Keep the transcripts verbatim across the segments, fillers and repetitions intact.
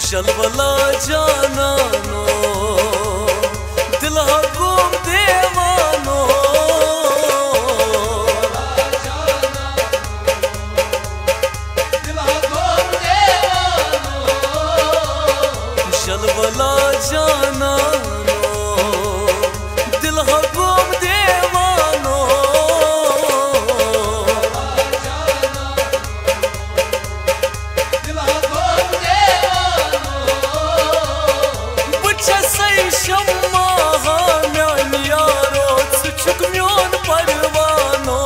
چل ولا جانانو، دل ہا گوم دیوانو۔ چل ولا جانانو، دل ہا گوم دیوانو۔ بہٕ چھَسَے شمع ہا میٛانہِ یارو، ژٕ چھُکھ میون پروانو۔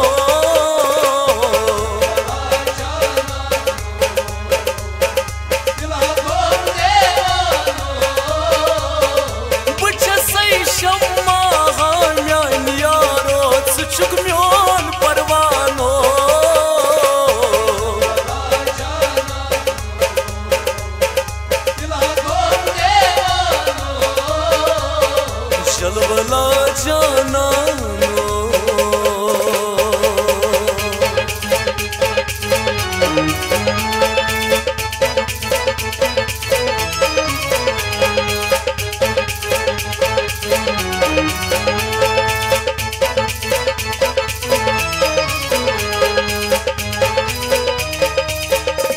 بہٕ چھَسَے شمع ہا میٛانہِ یارو، ژٕ چھُکھ میون پروانو۔ چل ولا جانانو۔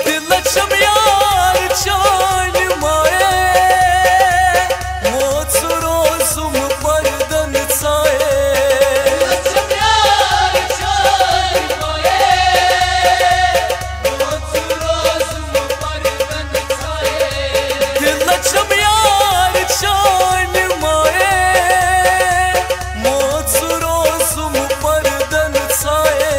دِلہٕ چھَم یار چانہِ مایہِ، موت سُہ روزُم پردن ژایہِ۔ دِلہٕ چھَم یار چانہِ مایہِ، موت سُہ روزُم پردن ژایہِ۔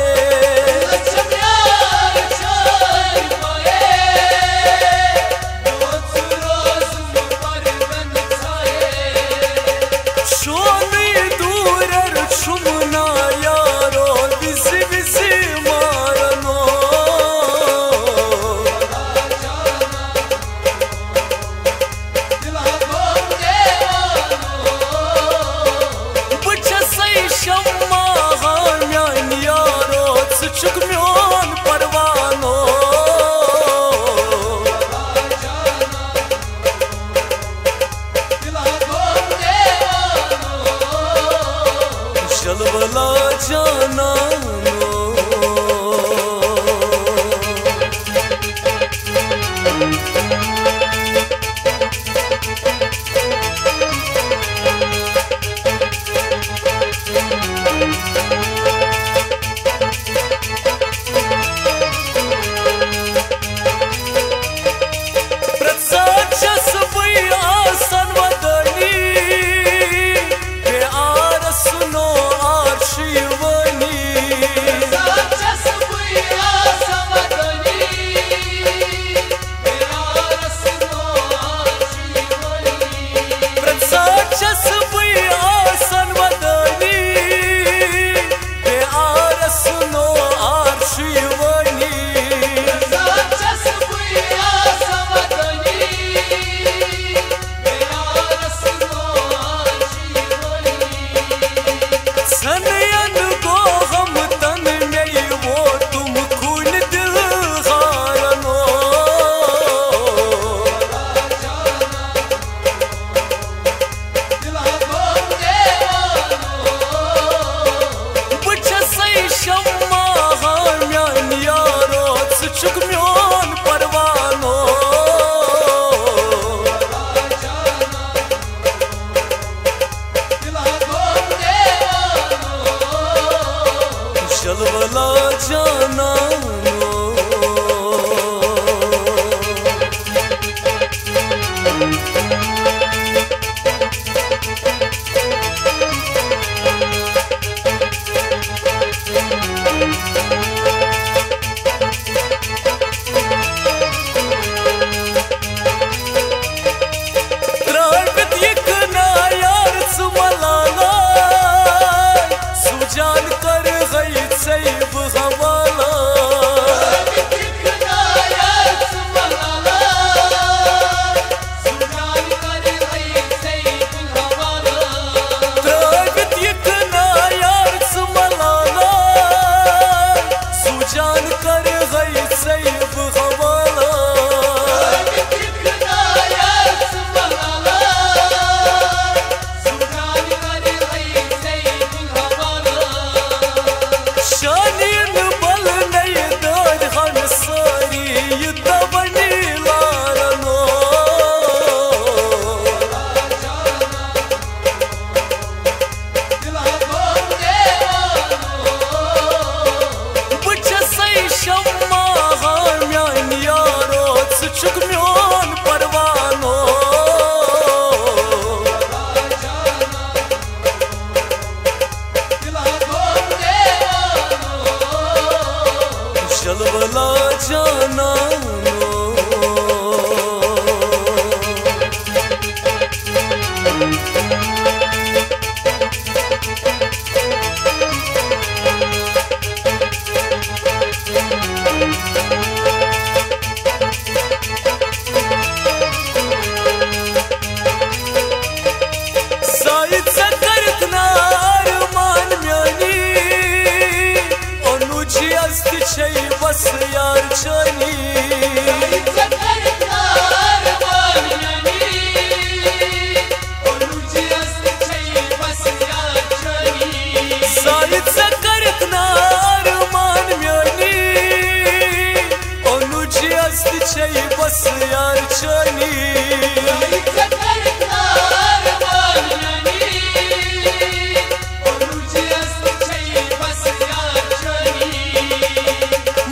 بس یار چٲنی۔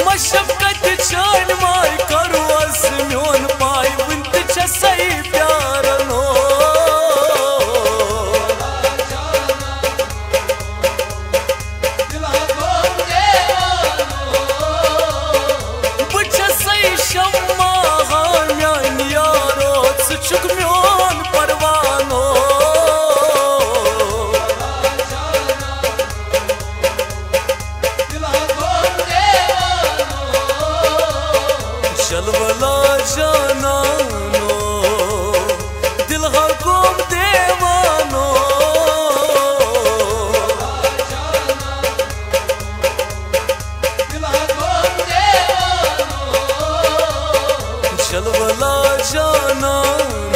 مشفقت چٲنۍ ماے کرو از میون پاے، وُنہِ تہِ چھسے پیارن۔ بہٕ چھسے شمع ہا میانہِ یارو، ژٕ چھُکھ میون پروانو۔ جلوہ لا جانانو، دل ہا گوم دیوانو۔ جلوہ لا جانانو۔